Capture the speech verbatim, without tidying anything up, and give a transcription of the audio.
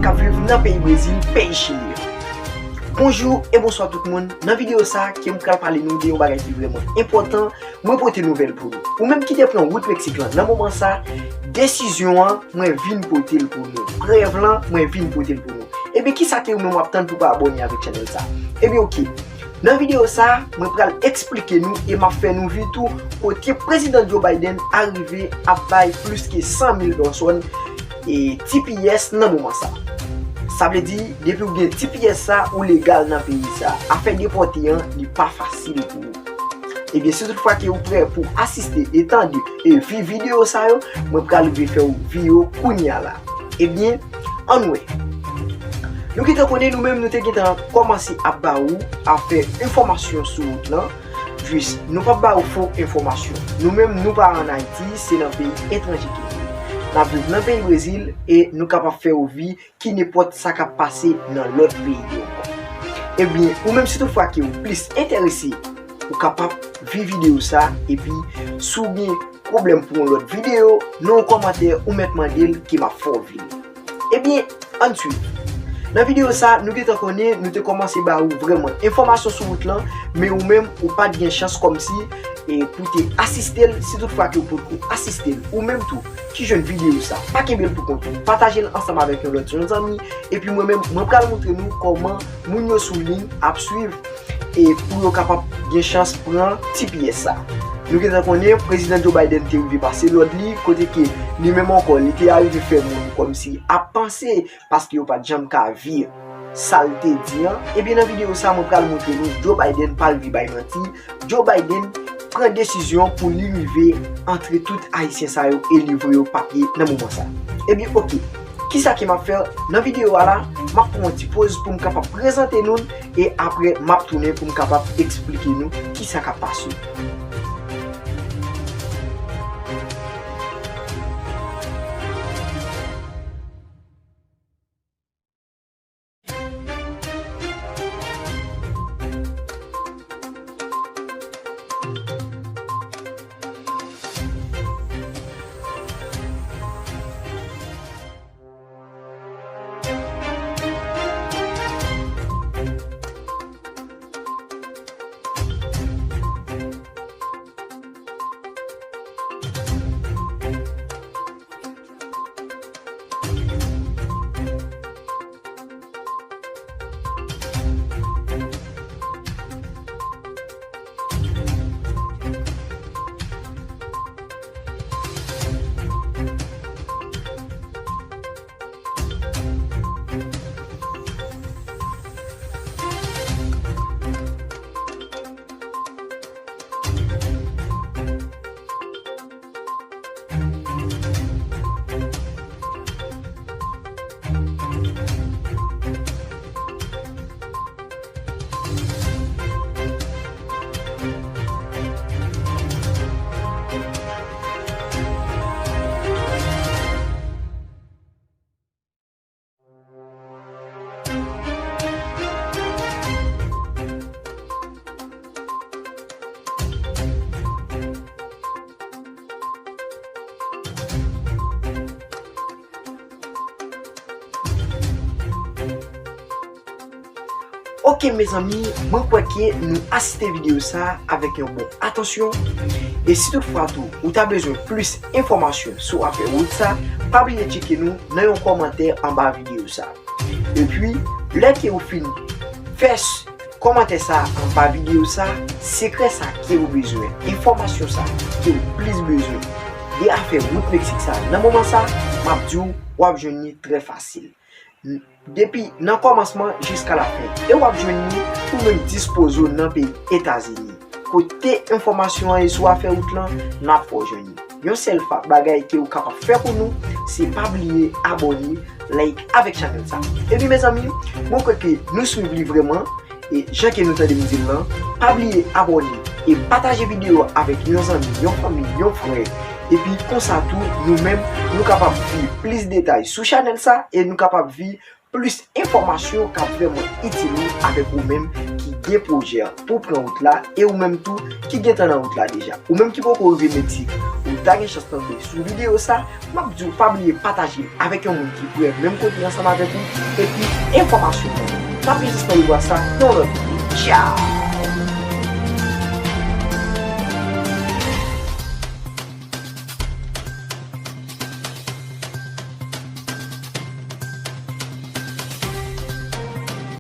k ap viv nan peyi Brezil, peyi Chili an. Bonjou e bonswa tout moun. Nan videyo sa a, ke m pral pale nou de yon bagay ki vrèman enpòtan, mwen pote nouvèl pou nou. Ou menm ki te pran wout Meksik lan nan moman sa a, desizyon an, mwen vin pote l pou nou. Prèv lan, mwen vin pote l pou nou. Ebyen, kisa ke ou menm w ap tann pou w pa abòne avèk chanèl sa a? Ebyen, oke. Nan videyo sa a, mwen pral eksplike nou e m ap fè nou viv tou kote Prezidan Joe Biden arive ap bay plis ke san mil pèsòn e T P S nan moman sa a. Sa vle di, depi w gen T P S sa, ou legal nan peyi sa. Afè depòte an, li pa fasil pou ou. Ebyen, si toutfwa ke ou prè pou asiste e tande e viv videyo sa yo, mwen pral rive fè w viv yo kounye a la. Ebyen, ann wè. Nou gentan konnen nou menm nou te gentan kòmanse ap ba ou afè enfòmasyon sou wout lan, jis nou p ap ba ou fo enfòmasyon. Nou menm nou pa ann Ayiti, se nan peyi etranje ke nou ye. N ap viv nan peyi Brezil e nou kapab fè ou vi ki nenpòt sa k ap pase nan lòt peyi yo ankò. Ebyen, ou menm si toutfwa ke ou plis enterese, ou kapab vi videyo sa, epi si w gen pwoblèm pou yon lòt videyo, nan yon kòmantè ou mèt mande l ke m ap fè w vini. Ebyen, ann swiv. Nan videyo sa, nou gentan konnen, nou te kòmanse ba ou vrèman enfòmasyon sou wout lan, men ou menm, ou pa t gen chans kòmsi, e, pou te asiste l, si toutfwa ke ou potko asiste l, ou menm tou, ki jwenn videyo sa, pa kenbe l pou kont ou, pataje l ansanm avèk yon lòt yon zanmi, epi mwen menm, mwen pral montre nou kòman moun yo sou liy ap swiv e pou yo kapab gen chans pran T P S sa. Nou gentan konnen Prezidan Joe Biden te rive pase lòd li, kote ke li menm ankò, li te arive fè moun kòmsi ap panse paske yo pa t janm ka vi sa l te di an. Ebyen, nan videyo sa, mwen pral montre nou Joe Biden pa rive bay manti. Joe Biden pran desizyon pou li rive antre tout Ayisyen sa yo e livre yo papye nan moman sa. Ebyen, oke. Kisa ke m ap fè nan videyo a la? M ap pran yon ti poz pou m kapab prezante nou l e apre m ap tounen pou m kapab eksplike nou kisa k ap pase. Oke, mezanmi, mwen kwè ke nou asiste videyo sa a avèk yon bon atansyon. E si toutfwa tou, ou ta bezwen plis enfòmasyon sou afè wout sa, pa bliye tcheke nou nan yon kòmantè anba videyo sa. Epi, lè ke ou fin fè s-, kòmantè sa anba videyo sa, sekrè sa ke ou bezwen, enfòmasyon sa ke ou plis bezwen de afè wout Meksik sa nan moman sa, m ap di w, w ap jwenn li trè fasil. Depi nan kòmansman jiska lafen. E w ap jwenn li ou menm dispoze w nan peyi Etazini. Kote enfòmasyon an ye sou afè wout lan, n ap fè w jwenn li. Yon sèl fa-, bagay ke ou kapab fè pou nou, se pa bliye abòne, like avèk chanèl sa. Ebyen, mezanmi, mwen kwè ke nou swiv li vrèman. E jan ke nou tande m di l lan, pa bliye abòne e pataje videyo a avèk yon zanmi, yon fanmi, yon frè. Epi konsa tou, nou menm, nou kapab vi plis detay sou chanèl sa e nou kapab vi plis enfòmasyon k ap vrèman itil ou avèk ou menm ki gen pwojè pou pran wout la e ou menm tou ki gentan nan wout la deja. Ou menm ki poko rive Meksik, ou ta gen chans tonbe sou videyo sa, m ap di w pa bliye pataje avèk yon moun ki prè menm kote ansanm avèk ou, epi enfòmasyon. N ap gen chans nan lwa sa yon lòt videyo. Tchao!